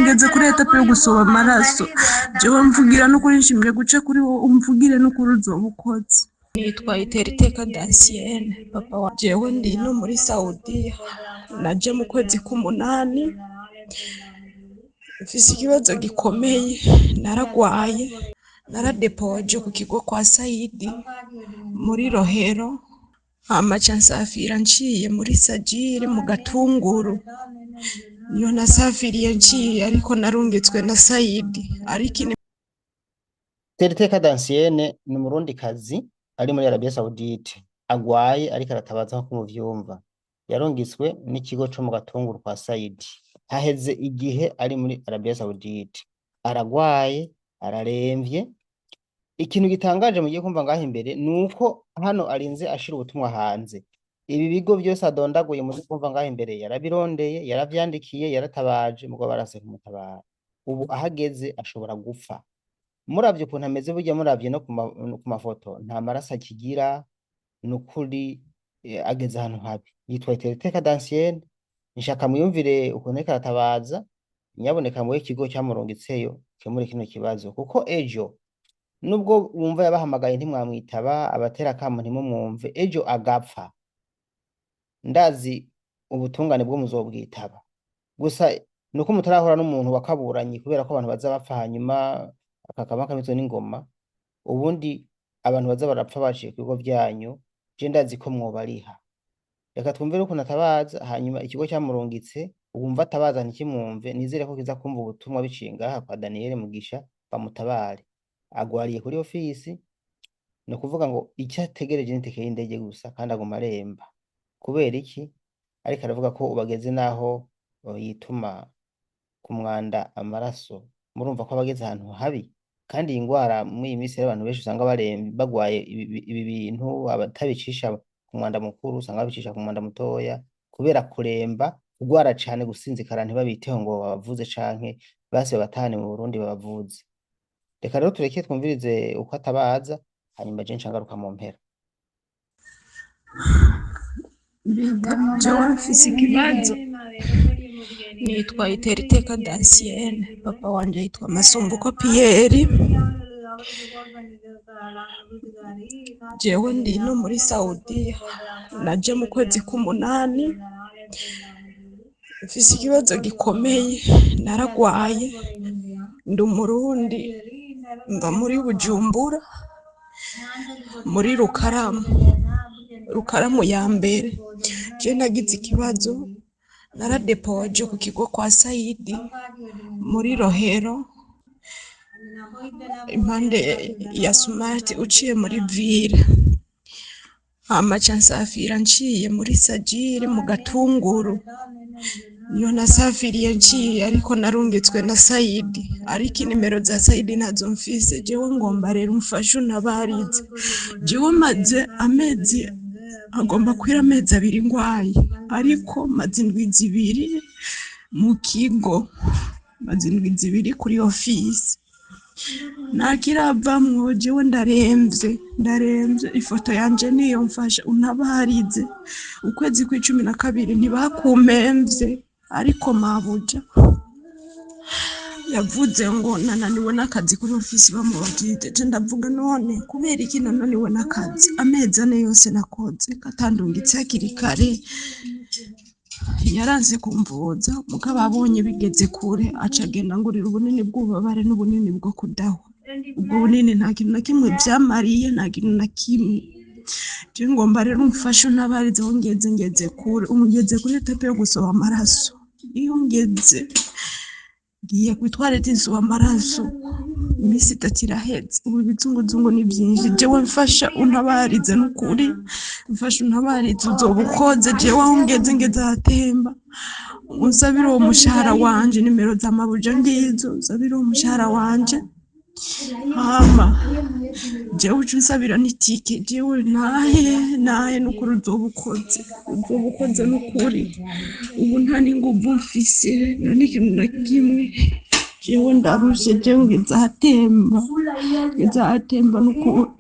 Ngeze kuri étape yo gusoba amaraso. Jewe mvugira n'ukuri, nshimye guca kuri wowe, umvugire n'ukuri uzoba ukoze. Nitwa Iteriteka Dansiyene, papa wa jewe ndi no muri Saudiya, naje mu kwezi k'umunani. Mfise ikibazo gikomeye, naragwaye, naradepoje ku kigo kwa Sayidi muri Rohero, hama ca nsafira nciye muri Sajiri mu Gatunguru. Niyo nasafiriye nciye, ariko narungitswe na Sayidi, ariko Teriteka Dansiyene ni umurundikazi ari muri Arabia Saoudite, agwaye, ariko aratabaza nko muvyumva. Yarungitswe n'ikigo co mu Gatunguru kwa Saidi. Haheze igihe ari muri Arabia Saoudite, aragwaye, araremvye. Ikintu gitangaje mugiye kumva ngaho imbere nuko hano arinze ashira ubutumwa hanze. Ibi bigo vyose adondaguye muze kumva ngaho imbere, yarabirondeye, yaravyandikiye, yaratabaje, mugabo baranse kumutabara. Ubu ahageze ashobora gupfa. Muravye ukuntu ameze, burya muravye no ku mafoto, nta maraso akigira nukuri. Ageze ahantu habi. Yitwa Iteriteka Dansiyene. Nshaka mwiyumvire ukuntu ariko aratabaza. Nyaboneka muwe ikigo camurungitseyo kemure kino kibazo, kuko ejo nubwo wumva yabahamagaye ntimwamwitaba, abatera akamo ntimumwumve, ejo agapfa, ndazi ubutungane bwo muzobwitaba. Gusa nuko mutarahura n'umuntu wakaburanye, kubera ko abantu baza bapfa hanyuma akakama kamizwe n'ingoma. Ubundi abantu baza barapfa baciye ku bigo vyanyu, je ndazi ko mwobariha. Reka twumve ukuntu atabaza, hanyuma ikigo camurungitse wumva atabaza ntikimwumve, nizere ko kiza kumva ubutumwa biciye ngaha kwa Daniel Mugisha, bamutabare. Agwariye kuri ofisi, ni ukuvuga ngo icyo ategereje ni itike y'indege gusa, kandi aguma aremba. Kubera iki? Ariko aravuga ko ubageze naho yituma ku mwanda amaraso. Murumva ko abageze ahantu habi. Kandi iyi ngwara muri iyi minsi rero, abantu benshi usanga bagwaye ibi bintu, abatabicisha ku mwanda mukuru usanga babicisha ku mwanda mutoya, kubera kuremba, kugwara cane, gusinzikara, ntibabiteho ngo babavuze canke basi babatahane mu Burundi babavuze. Reka rero tureke twumvirize uko atabaza, hanyuma je nca ngaruka mu mpera. Mbega jewe mfise ikibazo. Nitwa Iteriteka Dansiyene, papa wanje yitwa Masumbuko Piyeri. Jewe ndi no muri Saudiya, naje mu kwezi k'umunani. Mfise ikibazo gikomeye, naragwaye. Ndi umurundi, mva muri Bujumbura, muri Rukaramu, Rukaramu ya mbere. Je nagize ikibazo, naradepoje ku kigo kwa Sayidi muri Rohero, impande ya Smart uciye muri ville, hama ca nsafira nciye muri Sajiri mu Gatunguru. Niyo nasafiriye nciye, ariko narungitswe na Sayidi, ariko inimero za Sayidi ntazo mfise. Jewe ngomba rero umfashe, untabarize. Jewe maze amezi agomba kwira amezi 2 ngwaye, ariko maze indwi 2 mu kigo, maze indwi 2 kuri ofisi, ntakiravamwo. Jewe ndaremvye, ndaremvye. Ifoto yanje niyo, mfasha untabarize. Ukwezi kw'icumi na kabiri ntibakumpemvye, ariko mabuja yavuze ngo nananiwe n'akazi kuri ofisi. Bamubajije, je ndavuga: "None kubera iki nananiwe n'akazi amezi 4 yose nakoze, katandungitse hakiri kare?" Yaranse kumvuza, mugabo abonye bigeze kure aca agenda ngurira ubunini bw'ububabare n'ubunini bwo kudahwa. Ubwo bunini nta kintu na kimwe vyamariye, nta kintu na kimwe. Je ngomba rero umfashe, untabarize aho ngeze. Ngeze kure, ubu ngeze kuri étape yo gusoba amaraso. Iyo ngeze, ngiye kw'itwarete nsoba amaraso. Iminsi 3 iraheze, ubu ibizunguzungu ni vyinshi. Jewe mfasha untabarize n'ukuri, mfasha untabarize, uzoba ukoze. Jewe aho ngeze, ngeze ahatemba. Unsabire uwo mushahara wanje, nimero za mabuja ngizo. Unsabire uwo mushahara wanje, hama jewe uca unsabira n'itike, jewe nahe nahe. N'ukuri uzoba ukoze, uzoba ukoze n'ukuri. Ubu nta n'inguvu mfise, nta n'ikintu na kimwe. Jewe ndarushe, jewe ngeze ahatemba, ngeze ahatemba n'ukuri.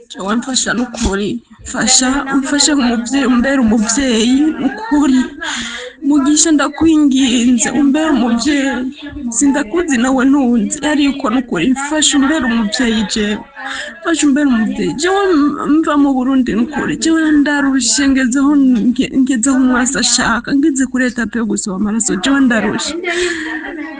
Jewe mfasha n'ukuri, mfasha, umfashe nk'umuvyeyi, umbere umuvyeyi n'ukuri. Mugisha, ndakwinginze umbere umuvyeyi. Sindakuzi nawe ntunzi, ariko nukuri mfasha umbere umuvyeyi jewe, mfasha umbere umuvyeyi jewe. Mva mu Burundi, nukuri jewe ndarushe, ngezeho ngezeho umwasi ashaka, ngeze kuri étape yo gusoba amaraso. Jewe ndarushe,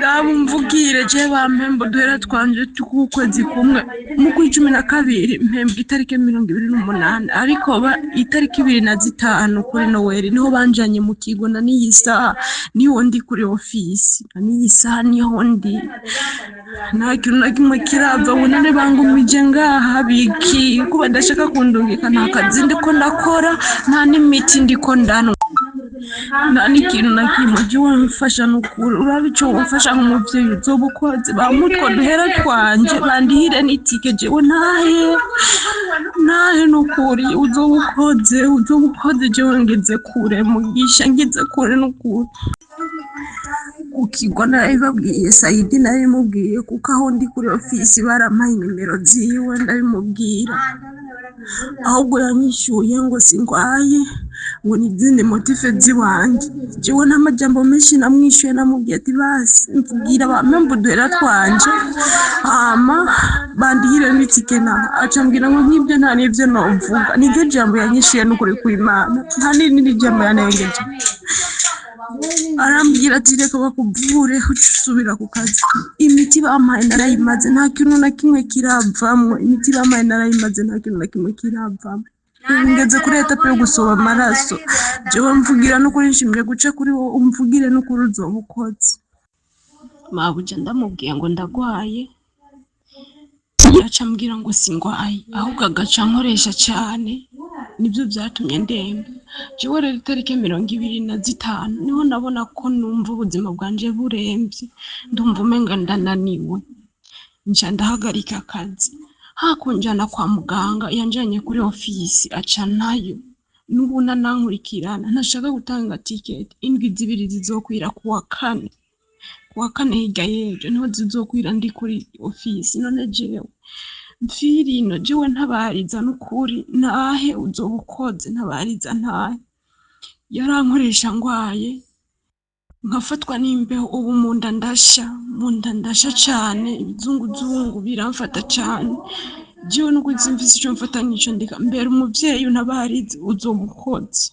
raba umvugire. Jewe bampemba uduhera twanje tw'ukwezi kumwe mu kwa 12, mpembwa itariki 28, ariko ba itariki 25 kuri Noweli niho banjanye mu kigo. Na n'iyi saha niho ndi kuri ofisi, na n'iyi saha niho ndi, nta kintu na kimwe kirava. Ngo none bangumije ngaha biki ko badashaka kundungika? Nta kazi ndiko ndakora, nta n'imiti ndiko ndanwa, nta n'ikintu na kimwe. Jewe mfasha nukuri, urabe ico womfasha nk'umuvyeyi uzoba ukoze. Bampe utwo duhera twanje, bandihire n'itike, jewe ntahe, ntahe nukuri. Uzoba ukoze, uzoba ukoze. Jewe ngeze kure, Mugisha, ngeze kure nukuri. Ku kigo narabibabwiye, Sayidi narabimubwiye, kuko aho ndi kuri ofisi barampaye inimero ziwe, ndabimubwira. Ahubwo yanyishyuye ngo singwaye, ngo ni izindi motifs ziwanje. Jewe n'amajambo menshi namwishyuye, namubwiye ati basi mvugira bampembe uduhera twanje, hama bandihire n'itike. Naho aca ambwira ngo nk'ibyo nta n'ibyo novuga. Niryo jambo yanyishyuye n'ukuri kw'Imana, nta n'irindi jambo yanengeje. Arambwira ati reka bakuvure uce usubira ku kazi. Imiti bampaye narayimaze, nta kintu na kimwe kiravamwo. Imiti bampaye narayimaze, nta kintu na kimwe kiravamwo. Ubu ngeze kuri étape yo gusoba amaraso. Jewe mvugira n'ukuri, nshimye guca kuri wowe, umvugire n'ukuri, uzoba ukoze. Mabuja ndamubwiye ngo ndagwaye, aca ambwira ngo singwaye, ahubwo agaca ankoresha cane, nibyo vyatumye ndemba. Jewe rero itariki 25 niho nabona ko numva ubuzima bwanje buremvye, ndumva umenga ndananiwe, nca ndahagarika akazi. Hakunjana kwa muganga, yanjanye kuri ofisi, aca nayo n'ubu nanankurikirana, ntashaka gutanga tiketi. Indwi 2 zizokwira kuwa kane, kuwa kane hirya y'ejo niho zizokwira ndi kuri ofisi. None jewe mfirino, jewe ntabariza n'ukuri, ntahe, uzoba ukoze. Ntabariza, ntahe. Yarankoresha ngwaye, nkafatwa n'imbeho. Ubu mu nda ndasha, mu nda ndasha cane, ibizunguzungu biramfata cane. Jewe n'ukuri simfise ico mfata n'ico ndeka. Mbere umuvyeyi untabarize, uzoba ukoze.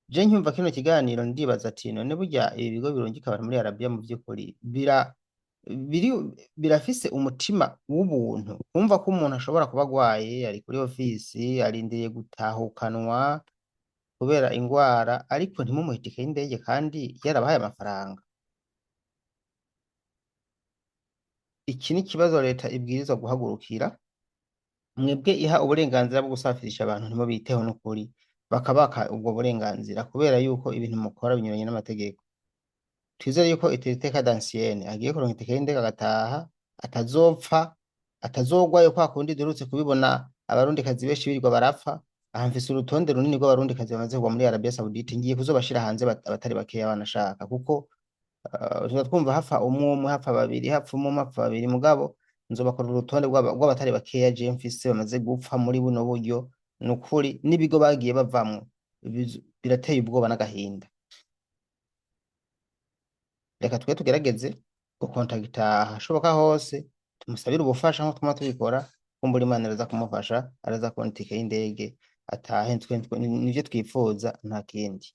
Je nkyumva kino kiganiro ndibaza ati none burya ibi bigo birungika abantu muri Arabiya mu vy'ukuri biri birafise umutima w'ubuntu, kumva ko umuntu ashobora kuba agwaye, ari kuri ofisi, arindiriye gutahukanwa kubera ingwara, ariko ntimumuhe itike y'indege kandi yarabahaye amafaranga. Iki ni ikibazo leta ibwirizwa guhagurukira. Mwebwe iha uburenganzira bwo gusafirisha abantu, ntimubiteho n'ukuri, bakabaka ubwo burenganzira kubera yuko ibintu mukora binyuranye n'amategeko. Twizere yuko Iteriteka Dancienne agiye kuronka itike y'indege agataha, atazopfa, atazogwayo kwa kundi duherutse kubibona abarundikazi benshi birirwa barapfa. Aha mfise urutonde runini rw'abarundikazi bamaze kugwa muri Arabia Saoudite, ngiye kuzobashira hanze abatari bakeya banashaka, kuko tuza twumva hapfa umwe umwe, hapfa babiri, hapfa umwe umwe, hapfa babiri, mugabo nzobakora urutonde rw'abatari bakeya je mfise bamaze gupfa muri buno buryo. Nukuri n'ibigo bagiye bavamwo birateye ubwoba n'agahinda. Reka twe tugerageze gukontagita ahashoboka hose, tumusabire ubufasha nko twama tubikora. Kumbura Imana iraza kumufasha, araza kubona itike y'indege atahe. Twe nivyo twipfuza, nta kindi.